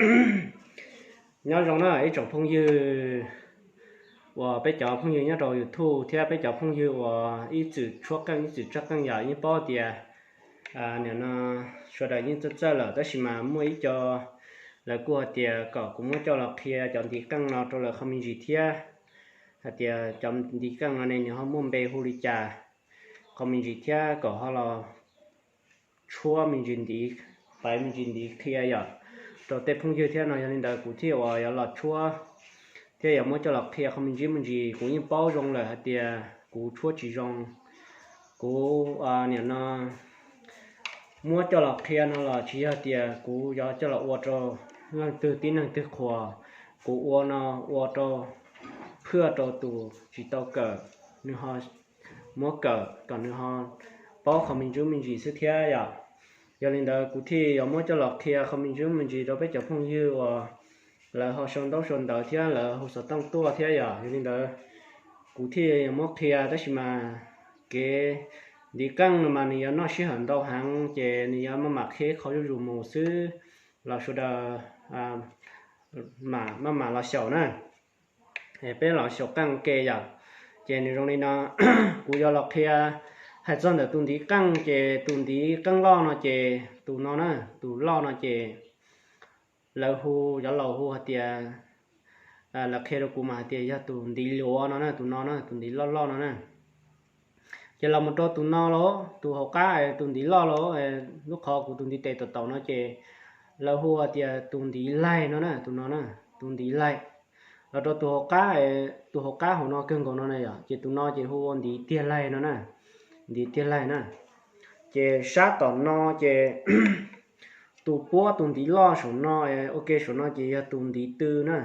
Nyob zoo na ib tsoom phooj ywg uas peb cov phooj ywg nyob rau YouTube thiab peb cov phooj ywg uas ib txwm tshuab qeej ib txwm tshuab qeej yom, yeej paub tias nim no sawv daws yeej txawj txawj lawm, tab sis mas muaj ib co lawv kuj hais tias kom kuv muab coj los qhia cov ntiv qeej no rau lawv qhov me ntsis thiab, hais tias cov ntiv qeej no ne nws ho muaj npe hu li cas qhov me ntsis thiab kom ho los tshuab me ntsis ntiv, paiv me ntsis ntiv qhia yom, rau tej phooj ywg thiab no. Yog li ntawd kuv thiaj uas yuav los tshuab thiab yuav muab coj los qhia qhov me ntsis me ntsis. Kuv yeej paub zoo lawm hais tias kuv tshuab tsis zoo. Kuv nim no muab coj los qhia no los tsis yog tias kuv yuav coj los ua rau leej twg tib neeg twg qhuas. Kuv ua no ua rau, phwaj rau tus tsis tau kawm, nws ho muab kawm kom nws ho paub qhov me ntsis me ntsis xwb thiab yom. Yog li ntawd kuv thiaj yuav muab coj los qhia qhov me ntsis me ntsis rau peb cov phooj ywg uas lawv ho sau ntaub sau ntawv thiab lawv hu xov tooj tuaj thiab yom. Yog li ntawd kuv thiaj yuav muab qhia, tab sis mas kev ntiv qeej no mas nws yuav noj sij hawm ntau heev ces nws yuav maj mam qhia qhov zuj zus mus xwb los sawv daws maj mam los xyaum na. Peb los xyaum qeej ua ke yom. Ces nws zoo li no, kuv yuav los qhia hais txog ntawm tus ntiv qeej, ces tus ntiv qeej loj no ces tus no na, tus loj no ces lawv hu, cov laus hu hais tias, lawv qhia rau kuv mas hais tias yog tus ntiv luav no na, tus no na, tus ntiv loj loj no na. Ces los mus rau tus no los, tus hauv qab, tus ntiv loj los, lub qhov kuv tus ntiv tes taum taum no ces lawv hu hais tias tus ntiv laig no na, tus no na, tus ntiv laig. Los rau tus hauv qab, tus hauv qab hauv no kawg nkaus no na yom, ces tus no ces hu ua ntiv tiag laig no na, ntiv tiag laig na. Ces sab tom no ces tus puab tus ntiv loj saum no, ua ke saum no ces yog tus ntiv tw na.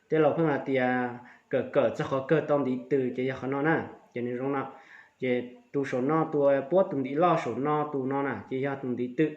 Tej laus pheej hais tias kawm kawm txog qhov kawg tau ntiv tw ces yog qhov no na. Ces nws zoo no, ces tus saum no, tus puab tus ntiv loj saum no tus no na ces yog tus ntiv tw.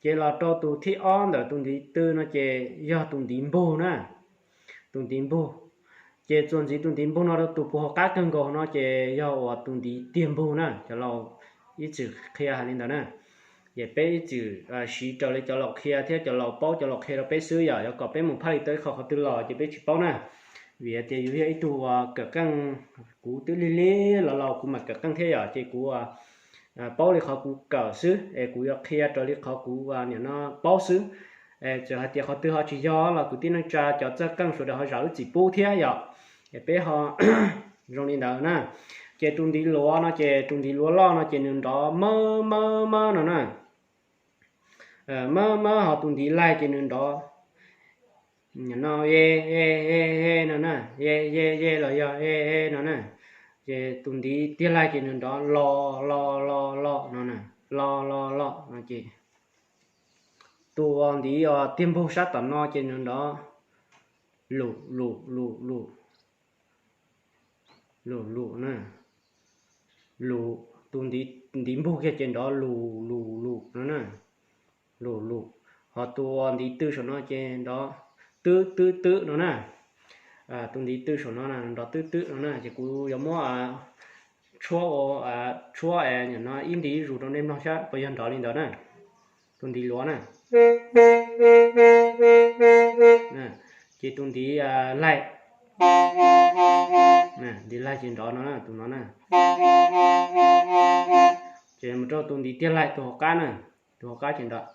Ces los rau tus thib ob ntawm tus ntiv tw no ces yog tus ntiv npug na, tus ntiv npug. Ces txuas ntxiv tus ntiv npug no rau tus puag hauv qab kawg nkaus no ces yog uas tus ntiv tiag npug na, cov laus ib txwm qhia hais li ntawd na. Ces peb ib txwm siv raws li cov laus qhia thiab cov laus paub cov laus qhia rau peb xwb yom, yuav kom peb mus phaj li tau ib qho qhov twg los ces peb tsis paub na. Vim tias yus yog ib tug uas kawm qeej, kuv twb lig lig los laus kuv mam kawm qeej thiab yom, ces kuv paub li qhov kuv kawm xwb es kuv yuav qhia raws li qhov kuv nim no paub xwb. Txawm hais tias qhov twg ho tsis yog los kwv tij neej tsa cov txawj qeej sawv daws ho zam lub txim pub thiab yom. Es peb ho zoo li ntawd na. Ces tus ntiv luav no ces tus ntiv luav loj no ces nws nrov mab mab mab no na. Mab mab, ho tus ntiv laig ces nws nrov no, ye ye ye ye no na, ye ye ye los yog e e no na. Ces tus ntiv tiag laig ces nws nrov lo lo lo lo no na, lo lo lo no ces tus ntiv tiag npug sab tom no ces nws nrov lum lum lum lum, lum lum na, lum. Tus ntiv npug kiag ces nrov lum lum lum no na, lum lum. Ho tus ntiv tw saum no ces nrov twb twb twb no na. Tus ntiv tw saum no nrov twb twb no na, ces kuv yuav muab tshuab, tshuab nim no ib ntiv zus rau nej mloog saib puas yog nrov li ntawd na. Tus ntiv luav na, ces tus ntiv laig, ntiv laig ces nrov no na, tus no na. Ces mus rau tus ntiv tiag laig tus hauv qab na, tus hauv qab ces nrov.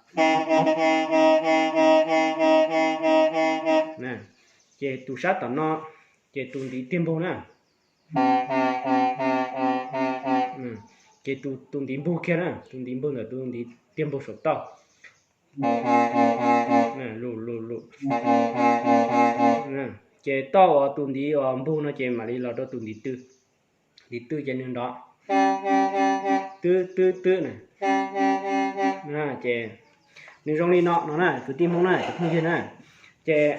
Ces tus sab tom no, ces tus ntiv tiag npug na. Ces tus ntiv npug kiag na, tus ntiv npug ntawm tus ntiv tiag npug saum toj. Lum lum lum. Ces toj uas tus ntiv uas npug no ces mam li los rau tus ntiv tw. Ntiv tw ces nws nrov twb twb twb na. Ces nws zoo li no no na, kwv tij Hmoob na, cov phooj ywg na. Ces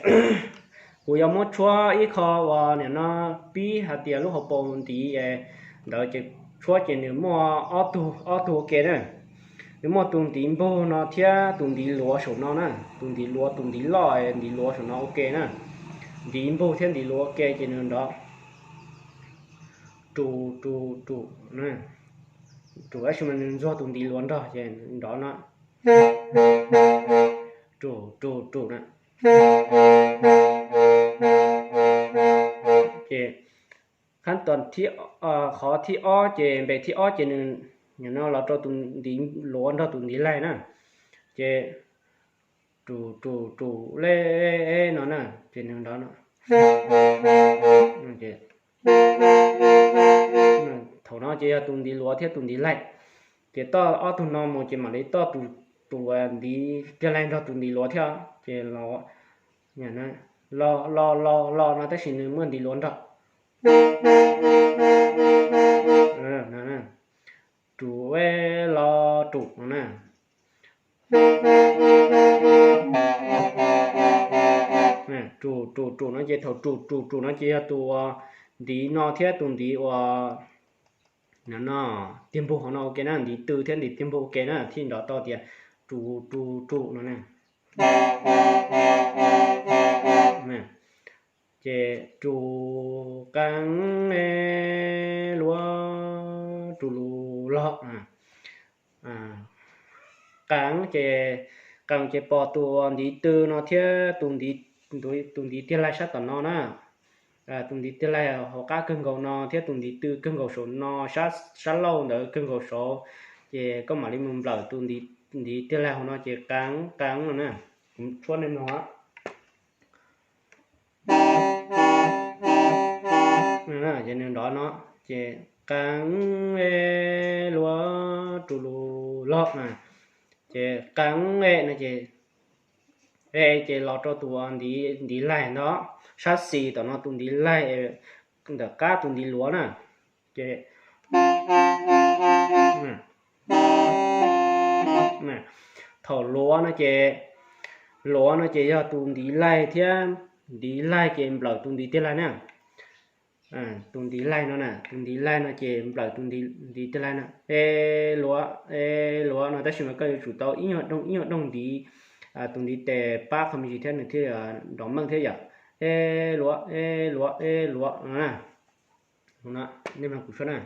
kuv yuav muab tshuab ib qho uas nim no pib hais tias lub hauv paus ntiv ntawd ces tshuab ces nws muaj ob tug, ob tug ua ke na. Nws muaj tus ntiv npug no thiab tus ntiv luav saum no na, tus ntiv luav, tus ntiv loj, ntiv luav saum no ua ke na. Ntiv npug thiab ntiv luav ua ke ces nws nrov ru ru ru, ru tab sis mas nws ntxuag tus ntiv luav nrog ces nrov no ru ru ru. Ces khab toom thib, qhov thib ob ces npe thib ob ces nws no los rau tus ntiv luav nrog tus ntiv laig na. Ces rus rus rus le no na, ces nws nrov no. Thaum no ces yog tus ntiv luav thiab tus ntiv laig. Ces toj ob tug no mus ces mam li toj tus ntiv tiag laig nrog tus ntiv luav thiab. Ces los, los los los no tab sis nws muaj ntiv luav nrog. Rus los rus no na. Rus rus rus no ces thaum rus rus rus no ces yog tus ntiv no thiab tus ntiv uas no tiag npug hauv no ua ke na, ntiv tw thiab ntiv tiag npug ua ke na, thiaj nrov tau tias rus rus rus no na. Ces rus qeeb luav rus lus log. Qeeb ces, qeeb ces pom tus ntiv tw no thiab tus ntiv tiag laig sab tom no na. Tus ntiv tiag laig hauv qab kawg nkaus no thiab tus ntiv tw kawg nkaus saum no, sab laug ntawd kawg nkaus saud. Ces koj mam li mus nplawm tus ntiv tiag laig hauv no ces qeeb qeeb no na. Kuv tshuab nej mloog. Ces nws nrov no, ces qeeb luav rus lus log na. Ces qeeb no ces, ces los rau tus ntiv laig ntawd, sab xis tom no tus ntiv laig ntawm qab tus ntiv luav na. Ces thaum luav no ces, luav no ces yog tus ntiv laig thiab, ntiv laig ces nplawm tus ntiv tiag laig na. Tus ntiv laig no na, tus ntiv laig no ces nplawm tus ntiv tiag laig na. E luav, e luav no tab sis mas koj yuav tsum tau ib nyuag doog ib nyuag doog ntiv, tus ntiv tes pab qhov me ntsis thiab nws thiaj nrov meej thiab yom. E luav, e luav, e luav no na. Nej mloog kuv tshuab na.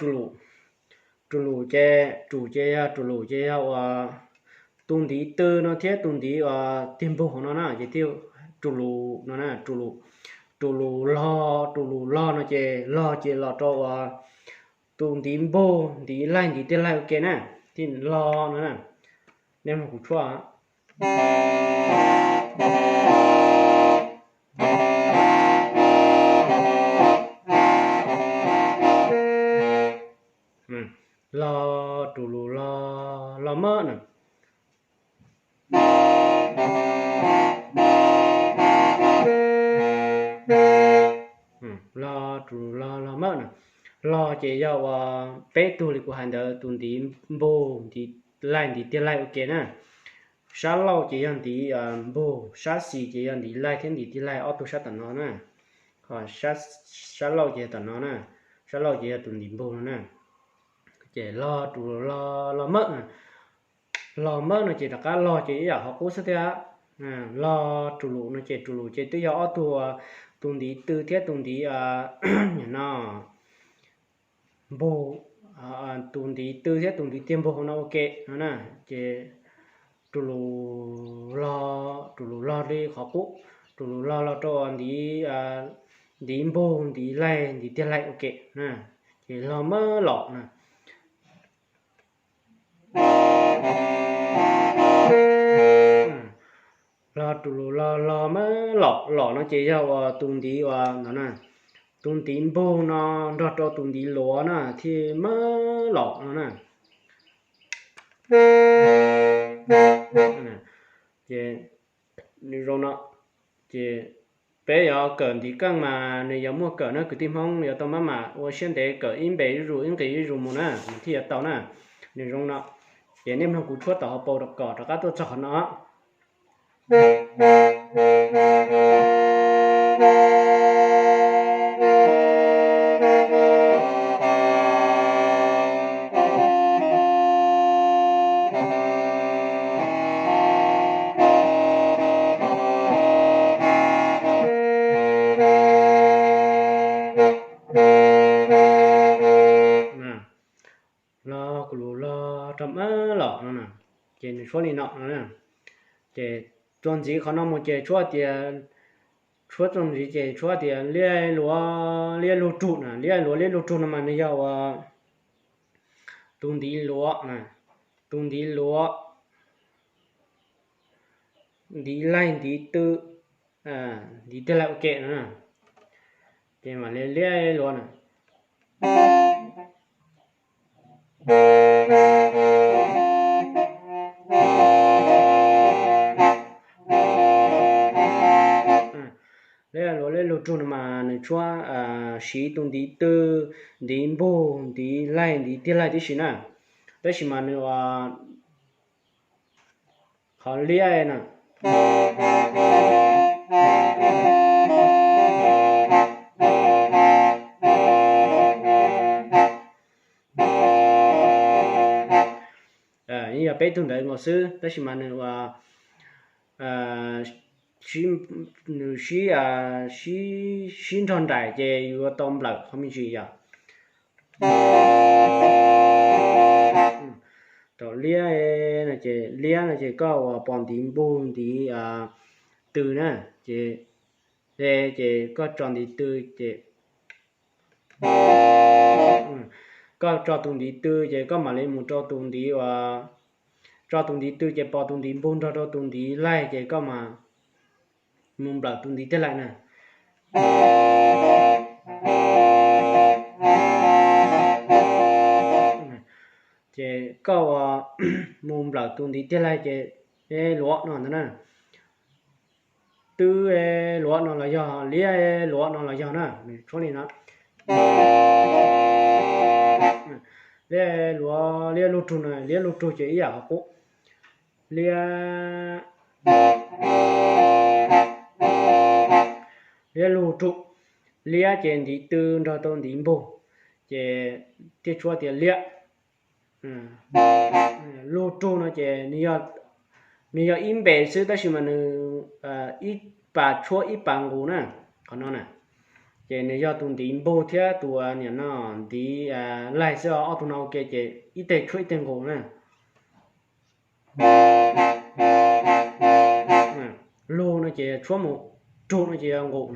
Rus lus, rus lus ces, rus ces yog, rus lus ces yog uas tus ntiv tw no thiab tus ntiv uas tiag npug hauv no na ces thiaj rus lus no na, rus lus. Rus lus log, rus lus log no ces log ces los rau uas tus ntiv npug, ntiv laig, ntiv tiag laig ua ke na, thiaj log no na. Nej mloog kuv tshuab. Log, rus lus log, log mab na. Log, rus lus log, log mab na. Log ces yog uas peb tug li kuv hais ntawd, tus ntiv npug, ntiv laig, ntiv tiag laig ua ke na. Sab laug ces yog ntiv npug, sab xis ces yog ntiv laig thiab ntiv tiag laig ob tug sab tom no na. Ho sab laug ces yog tom no na, sab laug ces yog tus ntiv npug no na. Ces log, rus lus log, log mab na. Log mab no ces rov qab log ces ib yam qhov qub xwb thiab. Log, rus lus no ces rus lus ces twb yog ob tug, tus ntiv tw thiab tus ntiv, no, npug, tus ntiv tw thiab tus ntiv tiag npug no ua ke no na. Ces rus lus log, rus lus log li qhov qub, rus lus log los rau ntiv, ntiv npug, ntiv laig, ntiv tiag laig ua ke na. Ces log mab lom na. Log, rus lus log, log mab lom, lom no ces yog uas tus ntiv uas no na, tus ntiv npug no nrog rau tus ntiv luav na thiaj mab lom no na. Ces nws zoo no, ces peb yuav kawm ntiv keej mas nws yuav muaj kawm na kwv tij Hmoob, yuav tau maj mam ua siab ntev kawm ib npe zuj zus ib nqis zuj zus mus na nws thiaj yuav tau na. Nws zoo no, ces nej mloog kuv tshuab tom hauv paus kom rov qab tuaj txog qhov no. kuv lus log rau mab los no na, ces nws tshuab li no no na. Ces txuas ntxiv qhov no mus ces tshuab tias, tshuab txuas ntxiv ces tshuab tias liab luav liab lug rug na, liab luav liab lug rug no mas nws yog ua tus ntiv luav na, tus ntiv luav, ntiv laig ntiv tw, ntiv tiag laig ua ke no. Ces mam li liab luav na. Liab luav liab lug rug no mas nws tshuab siv tus ntiv tw, ntiv npug, ntiv laig, ntiv tiag laig tib si na. Tab sis mas nws ua qhov liab na, yeej yog peb tug ntawd nkaus xwb, tab sis mas nws ua, nws sib, sib nrog nraim ces yuav tau nplawm qhov me ntsis yom. Tau liab no ces, liab no ces koj ua pos ntiv npug ntiv tw na, ces, ces koj tso ntiv tw ces, koj tso tus ntiv tw ces koj mam li mus rau tus ntiv ua, tso tus ntiv tw ces pos tus ntiv npug nrog rau tus ntiv laig ces koj mas mus nplawm tus ntiv tiag laig na. Ces koj ua mus nplawm tus ntiv tiag laig ces luav no ntag na. Twb luav no los yog, liab luav no los yog na, nws tshuab li no. Liab luav liab lug rug no, liab lug rug ces ib yam qhov qub. Liab, liab lug rug, liab ces ntiv tw nrog tau ntiv npug, ces thiaj tshuab tias liab. Lug rug no ces nws yog ib npe xwb tab sis mas nws ib pas tshuab ib pas nqus na, qhov no na. Ces nws yog tus ntiv npug thiab tus niam no ntiv laig xwb, ob tug no ua ke ces ib teg tshuab ib teg nqus na. Lug no ces tshuab mus, rug no ces yog nqus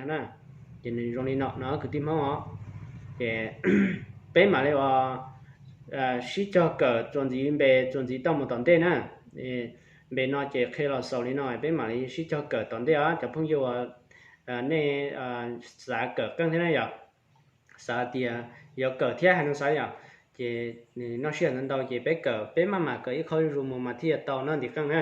na. Ces nws zoo li no no kwv tij Hmoob os. Ces peb mam li ua sib cog kawm txuas ntxiv npe txuas ntxiv toj mus tom ntej na. Npe no ces qhia los xaus li no, peb mam li sib cog kawm tom ntej os cov phooj ywg uas nej xav kawm qeej thiab na yom. Xav tias yuav kawm thiab hais no xav yom, ces noj sij hawm ntau ntau ces peb kawm, peb maj mam kawm ib qho zuj zus mus mas thiaj yuav tau noj ntiv qeej na.